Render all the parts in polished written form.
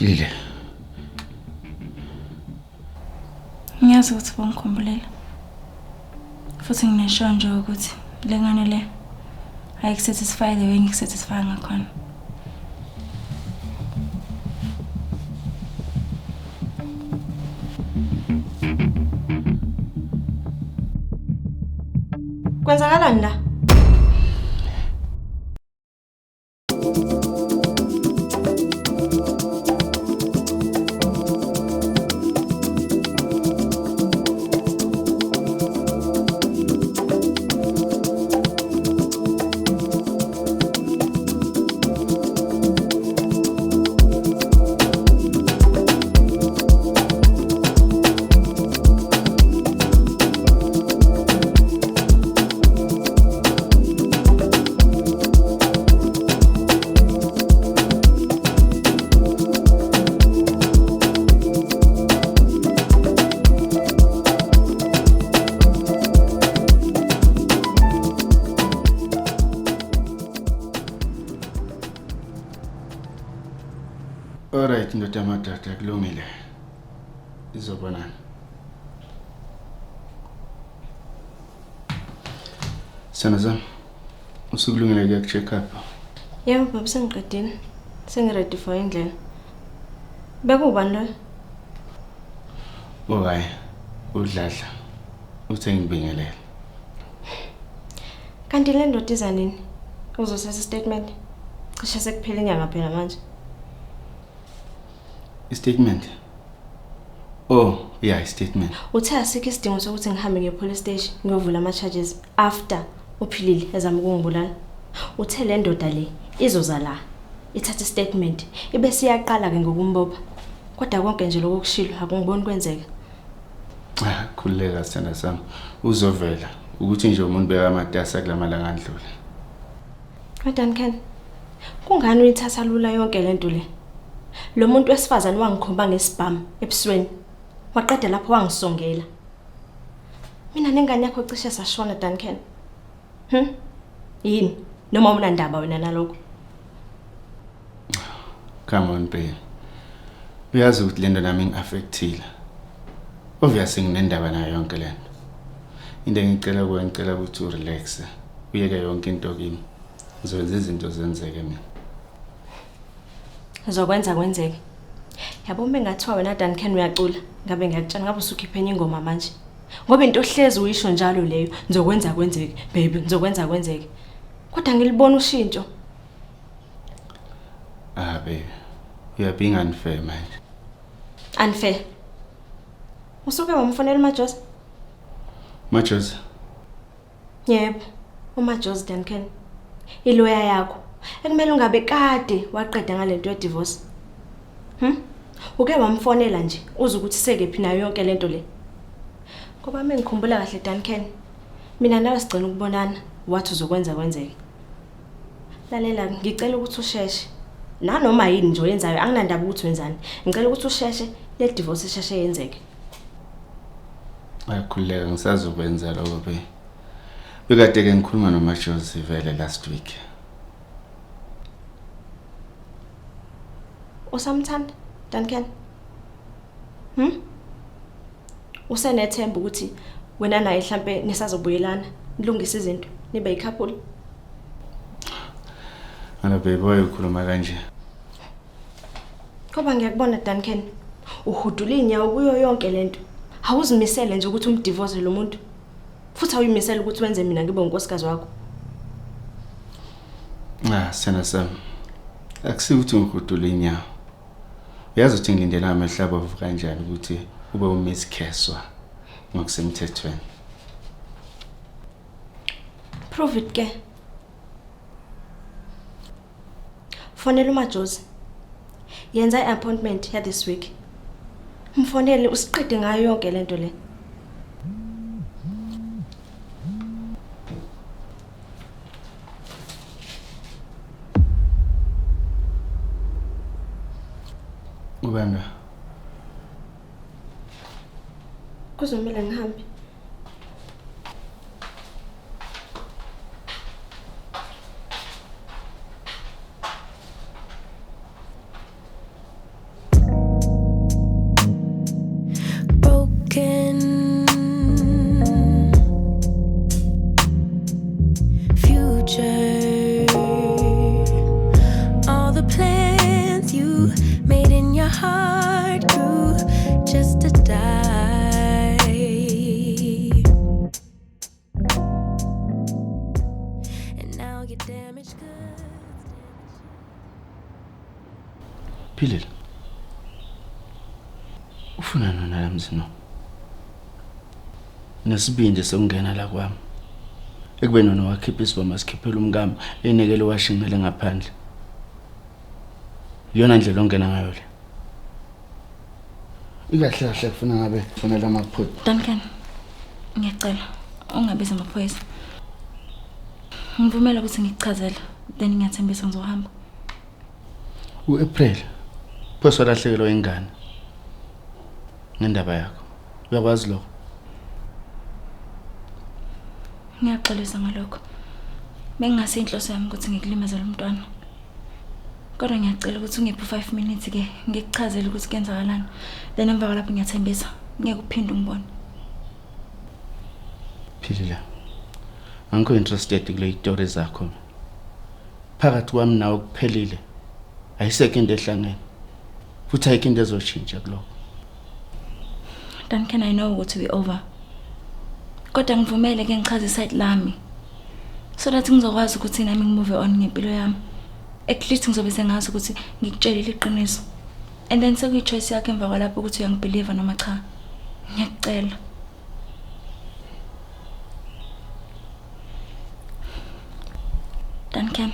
Philile. Ngiyazi ukuthi bongikhumbulile. Futhi nginesho nje ukuthi le ngane le ayikusatisfy the way ngikusatisfy ngakhona. Kwenzakalani la? Alright ndoda yamadoda kulungile. Izobonana. Sithando sami, usukulungele kuya ku-check up? Yebo baba sengiqedile. Sengiready for indlela. Bekuwubani loyo? Oh hayi, uDladla. Uthe ngibingelele. Kanti le ndoda iza nini? Uzosesa istatement. Cishe sekuphela inyanga phela manje. Istatement? Oh, yeah, istatement. Uthe asikho isidingo sokuthi ngihambe ngiye police station ngiyovula ama charges after uphilile ezama ukungibulala. Uthe le ndoda le izoza la ithathe istatement ibe siyaqala ke ngokumbopha. Kodwa konke nje lokho kushilo akungiboni kwenzeka. Ah, khululeka sithanda sami. Uzovela ukuthi nje umuntu bekamatasa kulamalanga andlule. Duncan, kungani uyithatha lula yonke lento le? Lo muntu wesifazane wangikhomba ngesibhamu ebusweni. Waqeda lapho wangisongela. Mina nengane yakho cishe sashona Duncan. Yini? Noma unandaba wena nalokho? Come on babe. Uyazi ukuthi lento nami ngi-affectile. Obviously nginendaba nayo yonke lento. Into engicela kuwe ngicela ukuthi urelaxe. Uyeke yonke into kimi. Ngizokwenza izinto zenzeke mina. Ngizokwenza kwenzeke. Yabo uma engathiwa wena Duncan uyacula, ngabe ngiyakutshela ngabe usukhiphe enye ingoma manje. Ngoba into ohlezi uyisho njalo leyo, ngizokwenza kwenzeke, baby, ngizokwenza kwenzeke. Kodwa ngilibona ushintsho. Ah baby, you are being unfair manje. Unfair. Usuke wamfonela uMajozi? Majozi? Yebo, uMajozi Duncan. Iloya yakho. Ekumele ungabe kade waqeda ngalento ye-divorce. Uke wamfonela nje uze ukuthi sekephi nayo yonke lento le. Ngoba mengikhumbula kahle Duncan, mina nawe sigcina ukubonana wathi uzokwenza kwenzeke. Lalela ngicela ukuthi usheshe. Nanoma yini nje oyenzayo anginandaba ukuthi wenzani. Ngicela ukuthi usheshe le divorce isheshe yenzeke. Ayakhululeka ngisazokwenza lokho be. Bekade ke ngikhuluma noMajozi vele last week. Usamthanda Duncan? Usenethemba ukuthi wena naye mhlambe nisazobuyelana nilungise izinto nibe yicouple? Ana baby why ukhuluma kanje? Ngoba ngiyakubona Duncan, uhudula inyawo kuyo yonke lento. Awuzimisele nje ukuthi umdivorce lo muntu. Futhi awuyimisele ukuthi wenze mina ngibe unkosikazi wakho. Ah, sena sami. Akusikuthi ngihudula inyawo. Uyazi ukuthi ngilindela amehlo abovu kanjani ukuthi ube uMiss Kheswa ngokusemthethweni. Prove it ke. Fonela uMajozi. Yenza i-appointment ya this week. Mfonele usiqede ngayo yonke lento le. Ubani? Kuzomela ngihambe. Philile. Ufuna nona la mzini wami? Nesibindi sokungena la kwami. Ekubeni wena wakhipha isibhamu sikhiphela umkami enikele washingele ngaphandle. Iyona ndlela ongena ngayo le. Ikahle kahle kufuna ngabe kufonela amaphoyisa. Duncan, ngiyacela ungabizi amaphoyisa. Ngivumela ukuthi ngikuchazele, then ngiyathembisa ngizohamba. U-April phose walahlekelwa ingane ngendaba yakho. Uyakwazi lokho? Ngiyaxolisa ngalokho. Bengingasi inhloso yami ukuthi ngikulimaze lo mntwana. Kodwa ngiyacela ukuthi ungiphe u-5 minutes ke ngikuchazele ukuthi kuyenzakalani. Then emva kwalapho ngiyathembisa ngeke uphinde ungibone. Philile. Angikho interested kule story zakho. Phakathi kwami nawe kuphelile. Ayisekho into ehlangene. Futhi ayikho into ezoshintsha kulokho. Duncan, I know ukuthi we over. Kodwa ngivumele ke ngichaze iside lami. So that ngizokwazi ukuthi nami ngimove on ngempilo yami. At least ngizobe sengazi ukuthi ngikutshelile iqiniso. And then sekuyi choice yakho emva kwalapho ukuthi uyangibelieve noma cha. Ngiyakucela. Duncan,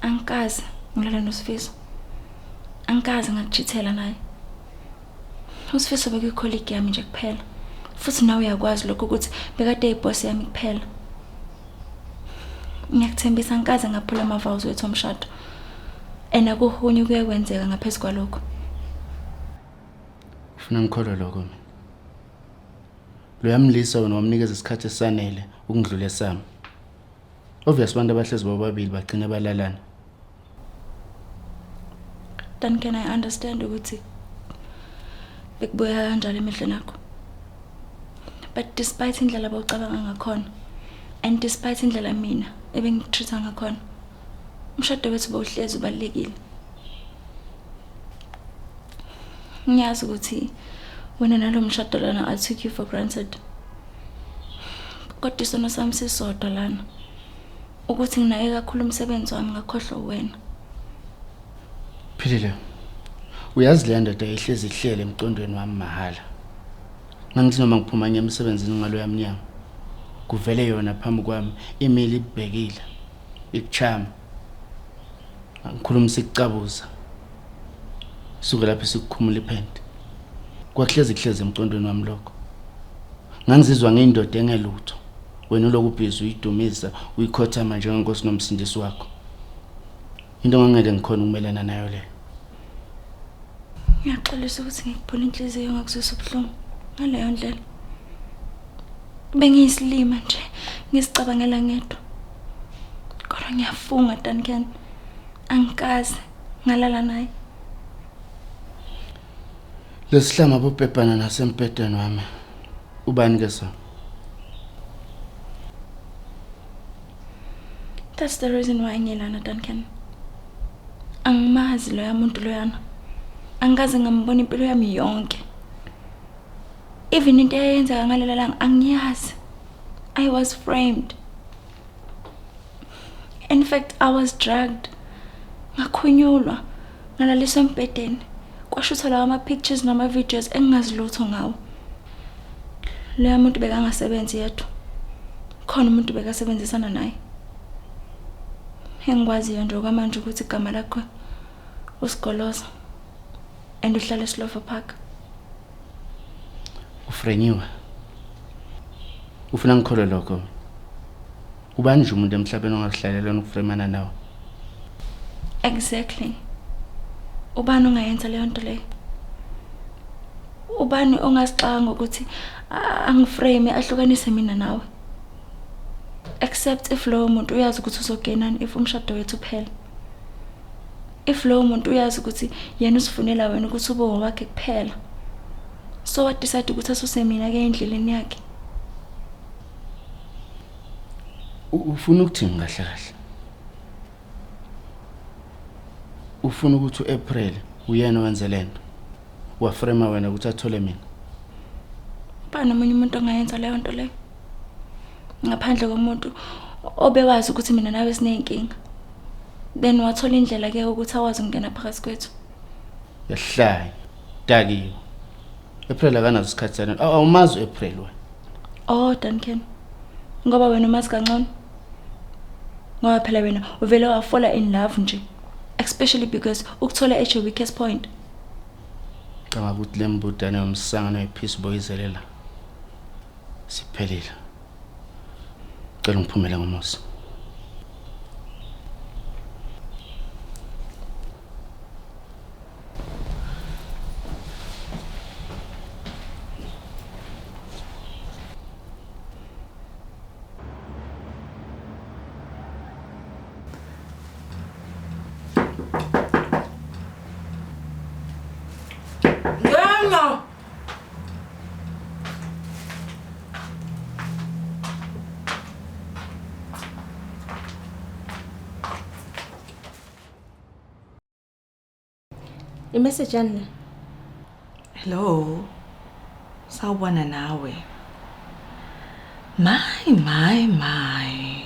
angikaze ngilale noSifiso. Angikaze ngakuchithela naye. USifiso bekuyi-colleague yami nje kuphela. Futhi nawe uyakwazi lokho ukuthi bekade eyiboss yami kuphela. Ngiyakuthembisa angikaze ngaphula ama-vows wethu omshado. And akuhunye kuye kwenzeka ngaphezu kwalokho. Ufuna ngikholwe lokho mina. Loyamlisa wena wamnikeza isikhathi esanele ukundlula esami. Obvious abantu abahlezi bobabili bagcina balalana. Duncan, I understand ukuthi bekubuya kanjalo emehlweni akho. But despite indlela abawucabanga ngakhona and despite indlela mina ebengikutreat ngakhona, umshado wethu bowuhlezi ubalulekile. Ngiyazi ukuthi wena nalo mshado lana I took you for granted. Kodwa isono sami sisodwa lana. Ukuthi nginake kakhulu umsebenzi wami ngakhohlwa wena. Philile. Uyazi le ndoda ihlezi ihlele emqondweni wami mahhala. Ngangithi noma ngiphuma ngiye emsebenzini ngaloya mnyango. Kuvele yona phambi kwami imile ibhekile. Ikuchama. Ngikhuluma sikucabuza. Suke lapho sikukhumula iphenti. Kwakuhlezi kuhlezi emqondweni wami lokho. Ngangizizwa ngiyindoda engelutho. Wena uloku ubhizi uyidumisa, uyikhothama njengenkosi nomsindisi wakho. Into engangeke ngikhona ukumelana nayo leyo. Ngiyaxolisa ukuthi ngikuphula inhliziyo ngakuzwisa ubuhlungu ngaleyo ndlela. Bengiyisilima nje, ngisicabangela ngedwa. Kodwa ngiyafunga Duncan, angikaze ngalala naye. Lesihlama bobhebhana nasembhedeni wami. Ubani ke sona? That's the reason why ngilana Duncan. Angimazi loya muntu loyana. Angikaze ngambona impilo yami yonke. Even into eyenzeka ngalela langa angiyazi. I was framed. In fact, I was drugged. Ngakhunyulwa ngalaliswa embhedeni. Kwashuthwa lawa ama-pictures nama-videos engingazi lutho ngawo. Loya muntu bekangasebenzi yedwa. Khona umuntu bekasebenzisana naye. Engikwaziyo nje okwamanje ukuthi igama lakho uSigoloza and uhlala eSlovo Park. Ufrenyiwe. Ufuna ngikholwe lokho? Ubani nje umuntu emhlabeni ongakuhlalela ukufremana nawe? Exactly. Ubani ongayenza leyo nto leyo? Ubani ongasixaka ngokuthi angiframe ahlukanise mina nawe? Except if lowo muntu uyazi ukuthi uzogenani if umshado wethu uphela. If lowo muntu uyazi ukuthi yena usifunela wena ukuthi ube ngowakhe kuphela. So wa decide ukuthi asuse mina ke endleleni yakhe. Ufuna ukuthini kahle kahle? Ufuna ukuthi uApril uyena owenze lento. Wafrema wena ukuthi athole mina. Ubani omunye umuntu ongayenza leyo nto leyo? Ngaphandle komuntu obewazi ukuthi mina nawe sineyinkinga. Then wathola indlela ke ukuthi akwazi ukungena phakathi kwethu. Yahlanya. Dakiwe. April akanazo isikhathi sana. Awumazi uApril wena. Oh Duncan. Ngoba wena umazi kangcono. Ngoba phela wena uvele wafola in love nje. Especially because ukuthola at your weakest point. Cabanga ukuthi le mbudane yomsangano yepeace boyizelela. Siphelile. Cela ngiphumele ngomusa. Ngena! I-message yani le? Hello. Sawubona nawe. My my my.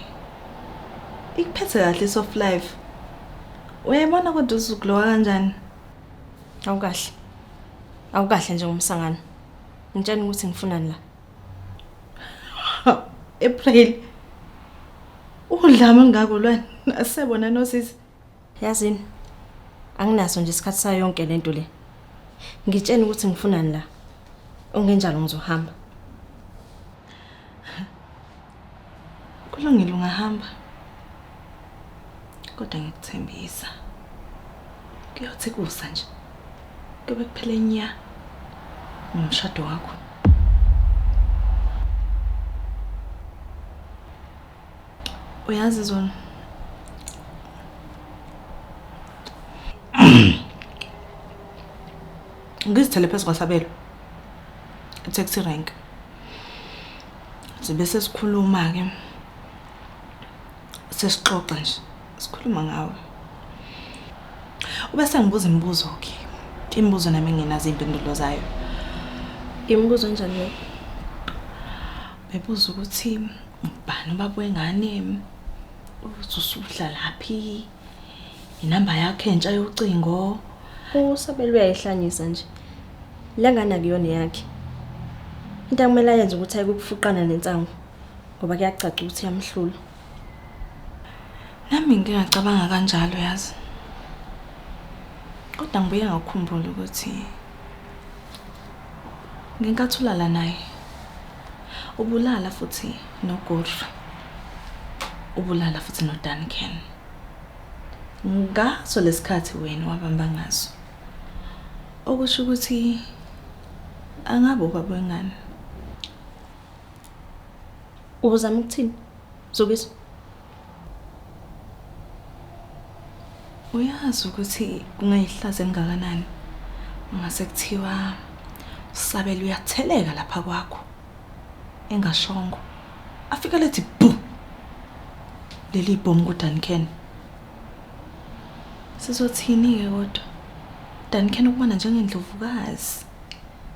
Ikuphethe kahle soft life. Uyayibona kodwa uzuglowa kanjani? Awukahle. Awukahle nje ngomsangano. Ngitshela ukuthi ngifunani la. April. Udlame ngako lwana. Asebona nosisi. Yazini? Anginaso nje isikhathi sayo yonke lento le. Ngitshela ukuthi ngifunani la. Ungenjalo ngizohamba. Kulungile ungahamba. Kodwa ngikuthembisa. Kuyothi kusa nje. Kube kuphele nya ngomshado wakho. Uyazi zona. Ngizithele phezu kwasabelo. Taxi rank. Sibe sesikhuluma ke. Sesixoxa nje. Sikhuluma ngawe. Ube sengibuza imibuzo ke. Imibuzo nami nginazo impendulo zayo. Imibuzo njani leyo? Bebuza ukuthi ubani ubaba wengane, uthi usudla laphi, inamba yakhe entsha yocingo. Usabelo uyayihlanyisa nje. Le ngane akuyona yakhe. Into akumele ayenze ukuthi ayeke ukufuqana nensangu ngoba kuyacaca ukuthi iyamhlula. Nami ngike ngacabanga kanjalo yazi. Kodwa ngibuye ngakukhumbula ukuthi ngenkathi ulala naye ubulala futhi noGodfrey. Ubulala futhi noDuncan. Ngaso lesikhathi wena wabamba ngaso. Okusho ukuthi angabe ubaba wengane. Uzama ukuthini? Zukiswa. Uyazi ukuthi kungayihlaza engakanani ungase kuthiwa usabela uyatheleka lapha kwakho engashongo afika lethi bu leli ibhomu kuDuncan. Sizothini ke kodwa? Duncan ukubona njengendlovukazi,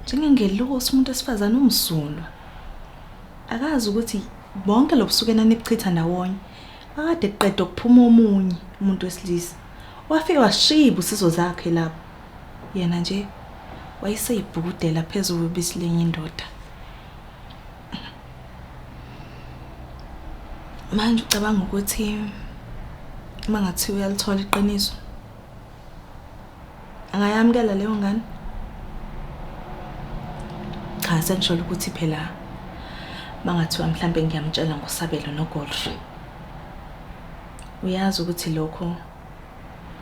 njengengelosi, umuntu esifazane umsulwa. Akazi ukuthi bonke lobusuku enanibuchitha ndawonye akade kuqeda ukuphuma omunye umuntu wesilisa. Wafika washiya ibusiso zakhe lapho. Yena nje wayeseyibhukudela phezulu kwebisi lenye indoda. Manje ucabanga ukuthi uma ngathiwa uyalithola iqiniso angayamukela leyo ngane? Cha, sengisholo ukuthi phela mangathiwa mhlambe ngiyamtshela ngosabelo noGodfrey. Uyazi ukuthi lokho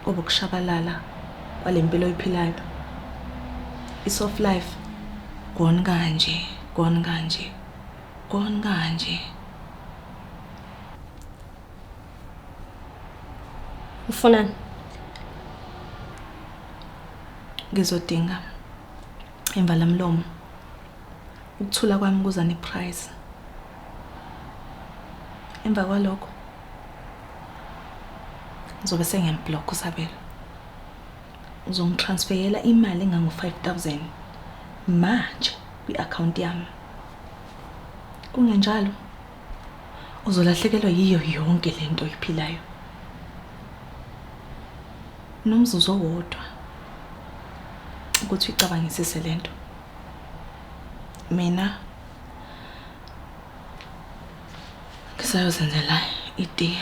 obukushabalala kwalempilo oyiphilayo. I-soft life gone kanje, gone kanje, gone kanje. Ufunani? Ngizodinga imvalamlomo. Ukuthula kwami kuza neprice. Emva kwalokho ngizobe sengiyamblock usabelo. Uzongitransferela imali engango 5000 manje kwi-account yami. Kungenjalo uzolahlekelwa yiyo yonke lento oyiphilayo. Nomzuzu owodwa. Ukuthi uyicabangisise lento. Mina ngisayozenzela itiye.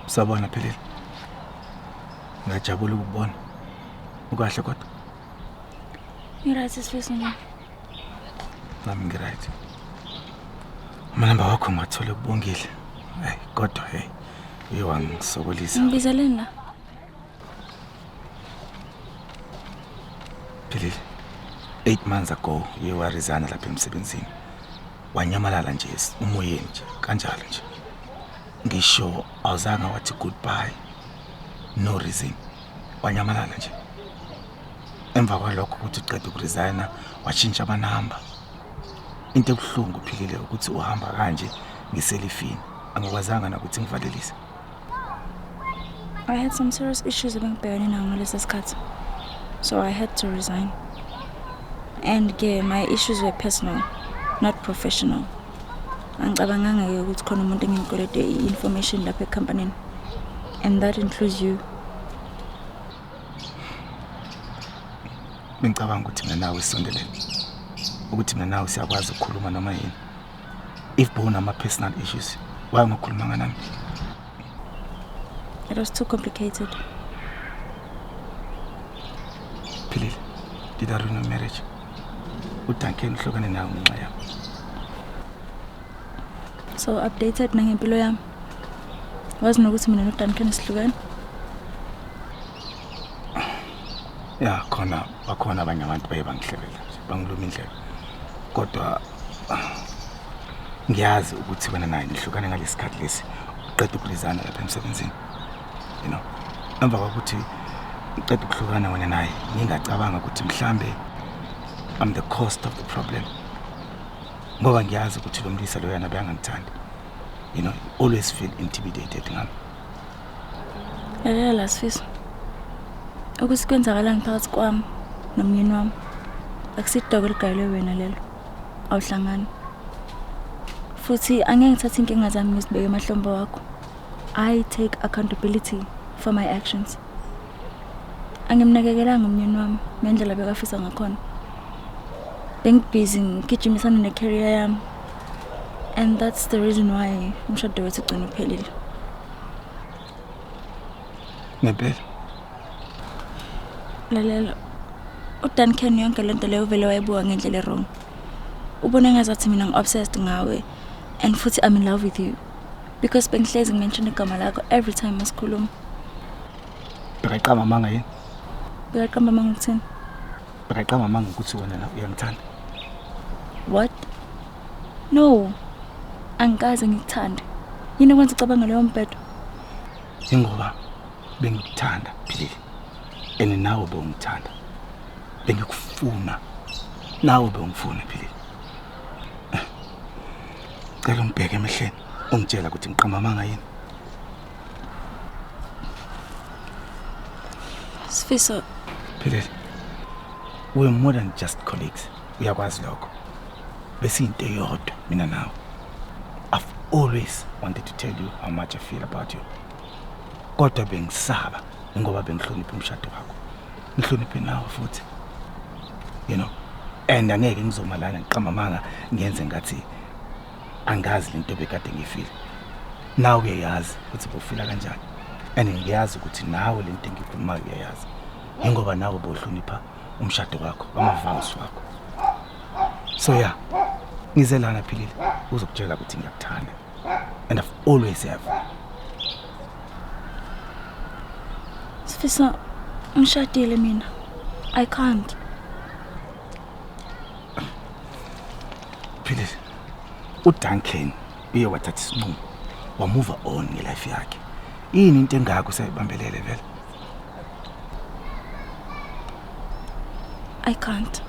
Sabona Phelile. Ngiyajabula ukubona. Ukahle kodwa? Ngiright Sifiso nje. Nami ngiright. Amanamba wakho ngiwathole kubongile. Hey kodwa hey uye wangisokolisa. Ngibizeleni la? Phelile. 8 months ago uye waresigna lapha emsebenzini. Wanyamalala nje umoyeni nje kanjalo nje. Ngisho awuzange wathi goodbye. No reason. Wanyamalala nje. Emva kwalokho ukuthi uqede ukuresigna washintsha amanamba. Into ebuhlungu Philile ukuthi uhamba kanje ngiselifini. Angikwazanga nokuthi ngivalelise. I had some serious issues ebengibhekane nawo ngalesi sikhathi. So I had to resign. And ke my issues were personal, not professional. Angicabanganga ke ukuthi khona umuntu engimkwelede i-information lapha ecompanyini. And that includes you. Bengicabanga ukuthi mina nawe sisondelene. Ukuthi mina nawe siyakwazi ukukhuluma noma yini. If bona personal issues, why ungakhulumanga nami? It was too complicated. Philile, did I ruin your marriage? uDuncan uhlukane nawe ngenxa yakho. So updated nangempilo yami. Wazi nokuthi mina noDuncan sihlukene? Ya khona bakhona abanye abantu baye bangihlebela nje, bangiluma indlela. Kodwa ngiyazi ukuthi wena naye nihlukane ngalesikhathi lesi uqeda ukurizana lapha emsebenzini. You know, emva kokuthi uqeda ukuhlukana wena naye ngingacabanga ukuthi mhlambe I'm the cause of the problem. Ngoba ngiyazi ukuthi lo mlisa lo yana beyangangithandi. You know, always feel intimidated ngami. Lalela Sifiso. Ukuthi kwenzakalani phakathi kwami nomyeni wami akusidoko eligayelwe wena lelo. Awuhlangani. Futhi angeke ngithathe inkinga zami ngizibeke emahlombe wakho. I take accountability for my actions. Angimnakekelanga umyeni wami ngendlela bekafisa ngakhona. Bengibhizi ngigijimisana ne-career yami. And that's the reason why umshado wethu ugcina uphelile. Ngempela. Lalela, uDuncan yonke lento leyo vele wayibuka ngendlela e-wrong. Ubone ngazathi mina ngi-obsessed ngawe and futhi I'm in love with you. Because bengihlezi ngimention igama lakho every time masikhuluma. Bekaqamba amanga yini? Bekaqamba amanga ukuthini? Bekaqamba amanga ukuthi wena uyangithanda. What? No. Angikaze ngikuthande. Yini ekwenza ucabange leyo mbhedo? Ingoba bengikuthanda Philile. And nawe bewungithanda. Bengikufuna. Nawe bewungifuna Philile. Cela ungibheke emehlweni ungitshela ukuthi ngiqamba amanga yini. Sifiso. Philile. We're more than just colleagues. Uyakwazi lokho. Besiyinto eyodwa mina nawe. I've always wanted to tell you how much I feel about you. Kodwa bengisaba ngoba bengihlonipha umshado wakho. Ngihloniphe nawe futhi. You know, and angeke ngizomalana ngiqamba amanga ngenze ngathi angazi lento bekade ngifile. Nawe uyayazi ukuthi bofila kanjani. And ngiyazi ukuthi nawe lento engikhulumayo uyayazi. Ngoba nawe bohlonipha umshado wakho, ama-vows wakho. So yeah, ngize lana Philile uzokutshela ukuthi ngiyakuthanda. And I've always have. Sifiso, ngishadile mina. I can't. Philile, uDuncan uye wathatha isinqumo wamove on ngelife yakhe. Yini into engakho usayibambelele vele? I can't.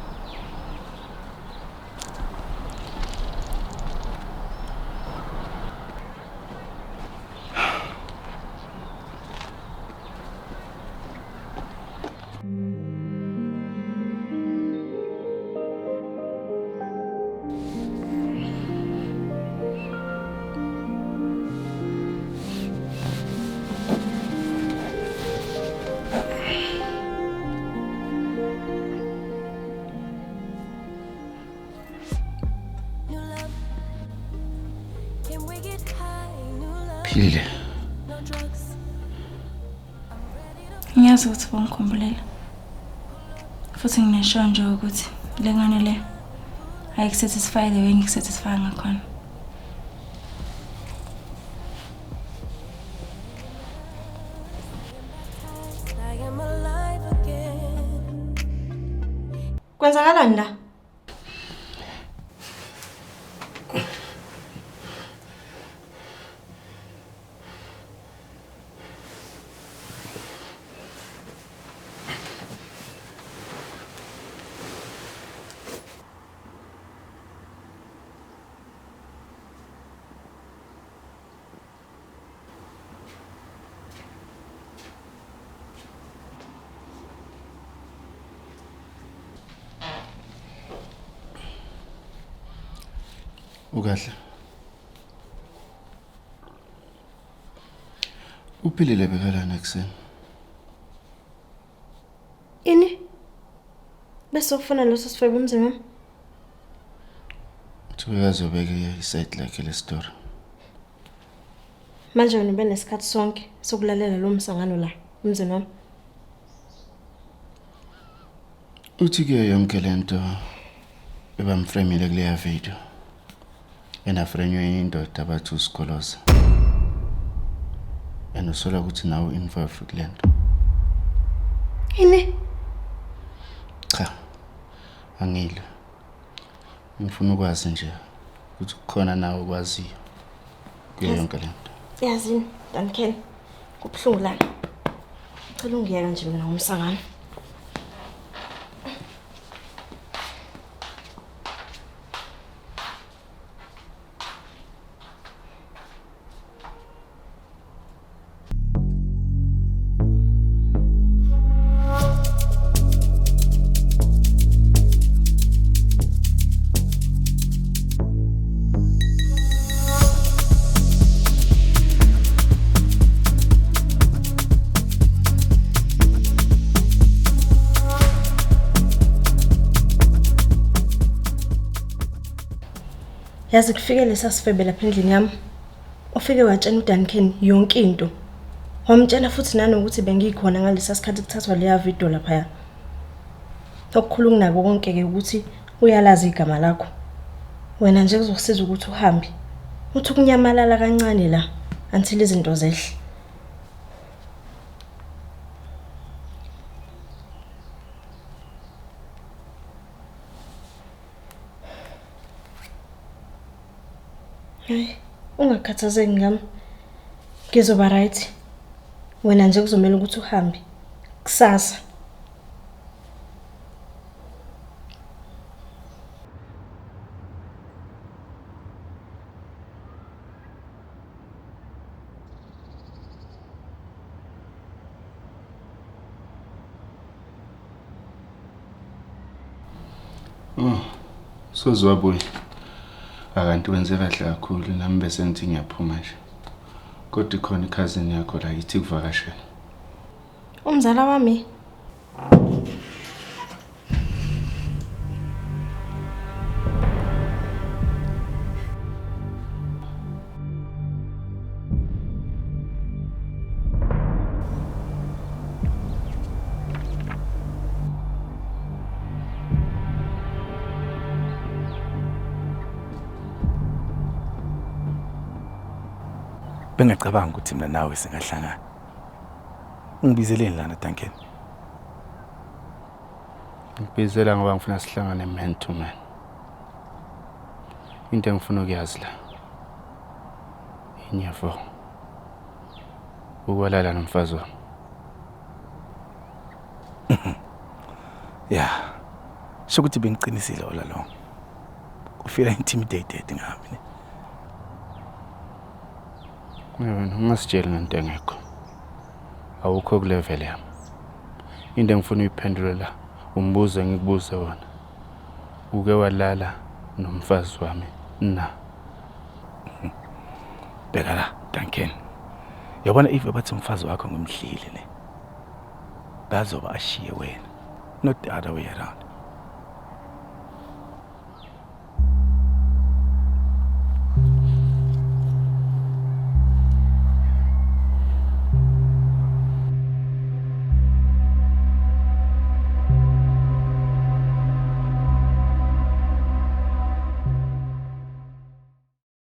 Philile. Ngiyazi ukuthi bongikhumbulele. Futhi nginesho nje ukuthi le ngane le ayikusatisfy the way ngikusatisfy ngakhona. Kwenzakalani la? Ukahle. Uphilile bekalana ekuseni. Ini? Bese ukufuna leso sifebe emzini wami? Uthi bekazobeka isite lakhe le story. Manje wena ube nesikhathi sonke sokulalela lo msangano la emzini wami. Uthi ke yonke lento ebamframile kuleya video. Enafrenywe indoda abathi uSigoloza. And usola ukuthi nawe involved kulento. Ini? Cha. Angilo. Ngifuna ukwazi nje ukuthi kukhona nawe okwaziyo kuyo yonke lento. Yazini, Duncan. Kubuhlungu la. Cela ungiyeka nje mina ngomsangano. Yazi kufike lesa sifebe lapha endlini yami. Ufike watshela uDuncan yonke into. Wamtshela futhi nanokuthi bengikhona ngalesa sikhathi kuthathwa leya video laphaya. Okukhulu kunako konke ke ukuthi uyalazi igama lakho. Wena nje kuzokusiza ukuthi uhambe. Uthi ukunyamalala kancane la until izinto zehle. Hayi, ungakhathazeki ngami. Ngizoba right. Wena nje kuzomela ukuthi uhambe kusasa. Oh, soziwabuya. Akanti wenze kahle kakhulu nami bese ngithi ngiyaphuma nje. Kodwa ikhona i-cousin yakho la ithi kuvakashela. Umzala wami. Bengacabanga ukuthi mina nawe singahlangana. Ungibizeleni lana Duncan? Ngikubizela ngoba ngifuna sihlangane man to man. Into engifuna ukuyazi la. Inyefo. Ukwalala nomfazi wami. Yeah. Sho ukuthi bengiqinisile all along. Ufeel intimidated ngami ne. Wena ungasitsheli ngento engekho. Awukho ku level yami. Into engifuna uyiphendule la, umbuzo engikubuze wona. Uke walala nomfazi wami na? Bheka la Duncan. Yabona if bathi umfazi wakho ngimhlile ne. Bazoba ashiye wena. Not the other way around.